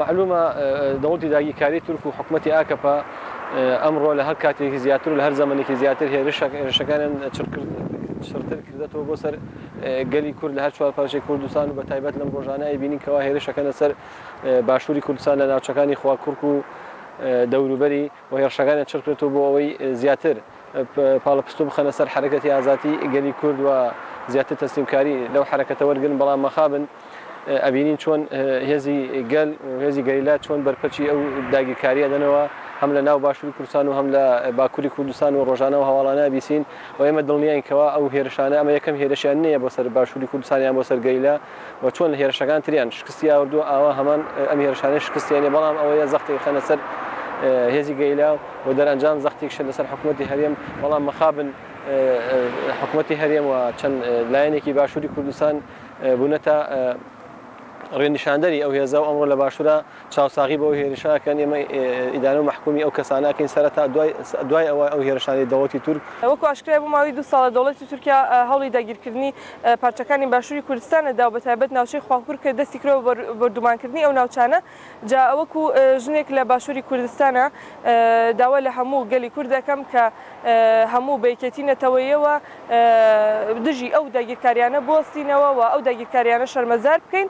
مەعلومە دەوڵەتی داگیرکاری تورک و حکومەتی ئاکەپە ئەمڕۆ لە هەر کاتێکی زیاتر و لە هەر زەمەنێکی زیاتر هێرشەکانیان چڕتر کردەتەوە بۆ سەر گەلی کورد لە هەر چوار پارچەی کوردستان و بە تایبەت لەم ڕۆژانە ئەیبینین کەوا هێرشەکەنە سەر باشووری کوردستان لە ناوچەکانی خواکوڕک و دەوروبەری و هێرشەکانیان چڕ کردەوە بۆ ئەوەی زیاتر پاڵەپستۆ بخەنە سەر حەرەکەتی ئازادی گەلی کورد و زیاتر تەسلیمکاری لەو حەرەکەتە وەرگرن، بەڵام مەخابن ئەبینین چۆن هێزی گەل و هێزی گەریلا چۆن بەرپەرچی ئەو داگیرکاریە دەنەوە هەم لە ناو باشووری کوردستان و هەم لە باکووری کوردستان و ڕۆژانە ئەو هەواڵانە ئەبیسین و ئێمە دڵنیاین کەوا ئەو هێرشانە ئەمە یەکەم هێرشیان نییە بۆ سەر باشووری کوردستان یان بۆ سەر گەریلا و چۆن هێرشەکان تریان شکستی ئاوردووە ئاوا هەمان ئەم هێرشانەی شکستیان بەڵام ئەوەیە زەختێک خەنە سەر هێزی گەریلا و دەرئەنجام زەختێکیشە لەسەر حکوومەتی هەرێم بەڵام مەخابن حکوومەتی هەرێم و چەند لایەنێکی باشووری کوردستان بوونەتە ڕێنیشاندەری ئەو هێزە و ئەمڕۆ لە باشوورە چاوساغی بۆ ئەو هێرشە ئەکەن، ئێمە ئیدانە و مەحکومی ئەو کەسانە ئەکەین سەرەتا دوای ئەوە ئەو هێرشانەی دەوڵەتی تورک. وەکو ئاشکرایە بۆ ماوەی دوو ساڵە دەوڵەتی تورکیا هەوڵی داگیرکردنی پارچەکانی باشووری کوردستان ئەدا و بەتایبەت ناوچەی خواکورک دەستی کردوە بە بۆردومانکردنی ئەو ناوچانە جا وەکو ژنێک لە باشووری کوردستانە داوا لە هەموو گەلی کورد ئەکەم کە هەموو بە یەکێتی نەتەوەیەوە دژی ئەو داگیرکاریانە بوەستینەوە و ئەو داگیرکاریانە شەرمەزار بکەین.